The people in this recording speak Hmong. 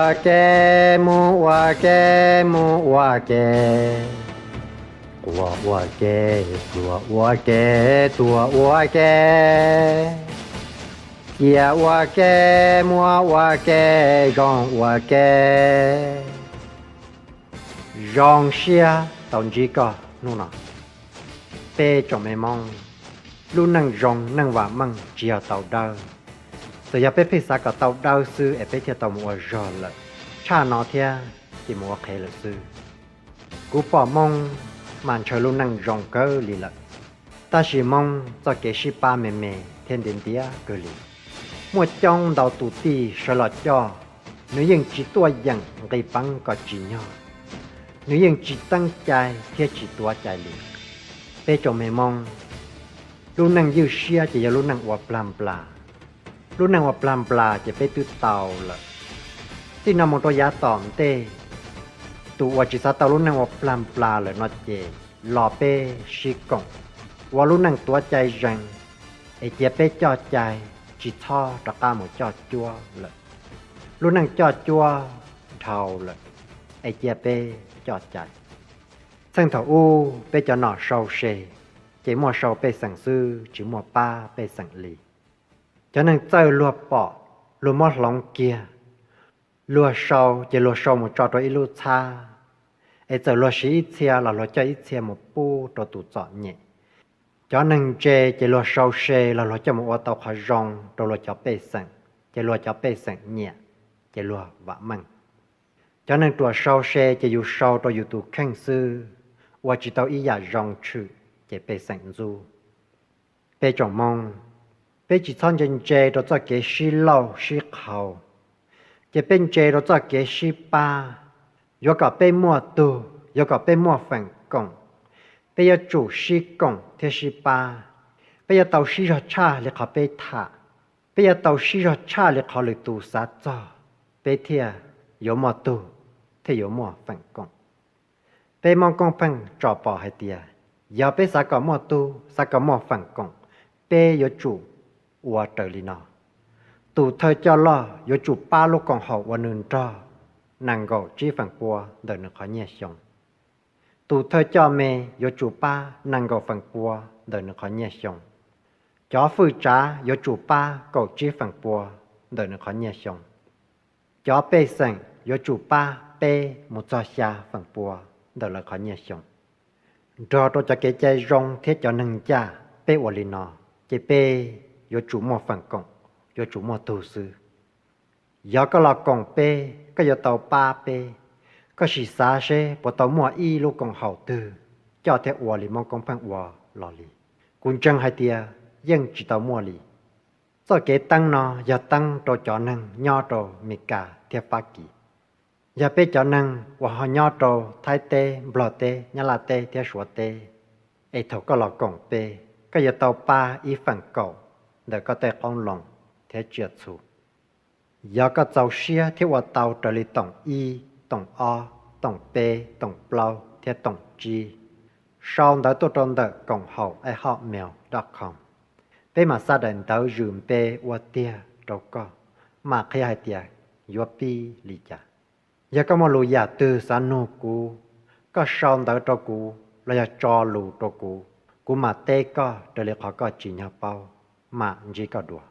Ua ke, mus ua ke, mus ua ke, quas ua ke, pluas ua ke, tuag ua ke, cia ua ke, muab ua ke, zoo ua ke. Zoo siab tau ntsib koj hnub no. Peb tsoom me Hmoob, lub neej zoo neej vam meej tsis yog tau dawb. Txawm yog peb pheej xav kom tau dawb xwb es peb thiaj tau mus ua zog lawm, tshaj no thiab ces mus ua qhev lawm xwb. Kuv pom Hmoob mas ntshaw lub neej zoo kawg li lawm, tab sis Hmoob txoj kev sib pab me me thiab ntiav ntiav kawg li. Muaj coob ntau tus tij sawv los coj, nws yeej tsis tuaj yeem nqis peev kom tsim nyog, nws yeej tsis teeb cai thiab tsis tuav cai li. Peb tsoom me Hmoob, lub neej ywj siab ces yog lub neej ua plag nplas. Lub neej ua plag nplas ces peb twb tau lawm. Txij no mus rau yav tom ntej, tus uas tsis xav tau lub neej ua plag nplas lawm no ces los peb sib koom ua lub neej tuav cai zees, es cia peb coj cai, tsis txhob rov qab mus coj cuab lawm. Lub neej coj cuab dhau lawm, es cia peb coj cai. Txheej thaum ub peb cov nom sau se, ces muaj sau pej xeem xwb tsis muaj pab pej xeem li. Cov neeg txawj luag pom, luag muab hloov kiag, luag sau ces luag sau mus tso rau ib lub txhab, es txawm luag siv ib txhia los luag coj ib txhia mus pub rau tus txom nyem. Cov neeg ntse ces luag sau se los luag coj mus ua tau qhov zoo rau luag cov pej xeem, ces luag cov pej xeem nyiam, ces luag vam meej. Cov neeg ruam sau se ces yus sau rau yus tus kheej xwb, ua tsis tau ib yam zoo tshwm, ces pej xeem ntxub. Peb tsoom Hmoob, peb tsis txhob ntse ntse rau txoj kev sib lauj sib qhau, ces peb ntse rau txoj kev sib pab. Yuav kom peb muaj tug, yuav kom peb muaj feem koom, peb yuav tsum sib koom thiab sib pab. Peb yuav tau sib zog tshaj li qhov peb tham, peb yuav tau sib zog tshaj li qhov lwm tus xav txog, peb thiaj yuav muaj tug, thiaj yuav muaj feem koom. Peb Hmoob Koob Pheej tsom pom hais tias, yog peb xav kom muaj tug, xav kom muaj feem koom, peb yuav tsum ua raws li no. Tus thawj coj loj yuav tsum pab lub koom haum uas nws nrog nees nkaum tsib feem pua ntawm nws qhov nyiaj xyoo. Tus thawj coj me yuav tsum pab nees nkaum feem pua ntawm nws qhov nyiaj xyoo. Cov fwj tsav yuav tsum pab kaum tsib feem pua ntawm nws qhov nyiaj xyoo. Cov pej xeem yuav tsum pab peb mus txog xya feem pua ntawm lawv qhov nyiaj xyoo. Nrog rau cov kev cai zoo thiab cov neeg ncaj, peb ua li no, ces peb yuav tsum muaj feem koom, yuav tsum muaj tug xwb. Yog koj los koom peb, koj yuav tau pab peb. Koj sim xav seb puas tau muaj ib lub koom haum twg coj thiab ua li Hmoob Koob Pheej ua los li. Kuv ntseeg hais tias yeej tsis tau muaj li. Txoj kev teeb no yog teeb rau cov neeg nyob rau Mes Kas thiab Fab Kis. Yog peb cov neeg uas ho nyob rau Thaib teb, Nplog teb, Nyab Laj teb thiab Suav teb, es thaum koj los koom peb, koj yuav tau pab ib feem kaum ntawm koj tej qoob loo thiab tsiaj txhu. Yog koj txaus siab thiab ua tau raws li toom ib, toom ob, toom peb, toom plaub thiab toom tsib, sau ntawv tuaj rau ntawm koom haum ai hot mail dot com, peb mam xa daim ntawv zwm npe ua tiag rau koj, mam qhia hais tias yuav pib li cas. Yog koj muaj lus yam twg xav nug kuv, koj sau ntawv rau kuv los yog tso lus rau kuv, kuv mam teb koj raws li qhov koj tsim nyog paub. Mam ntsib koj dua.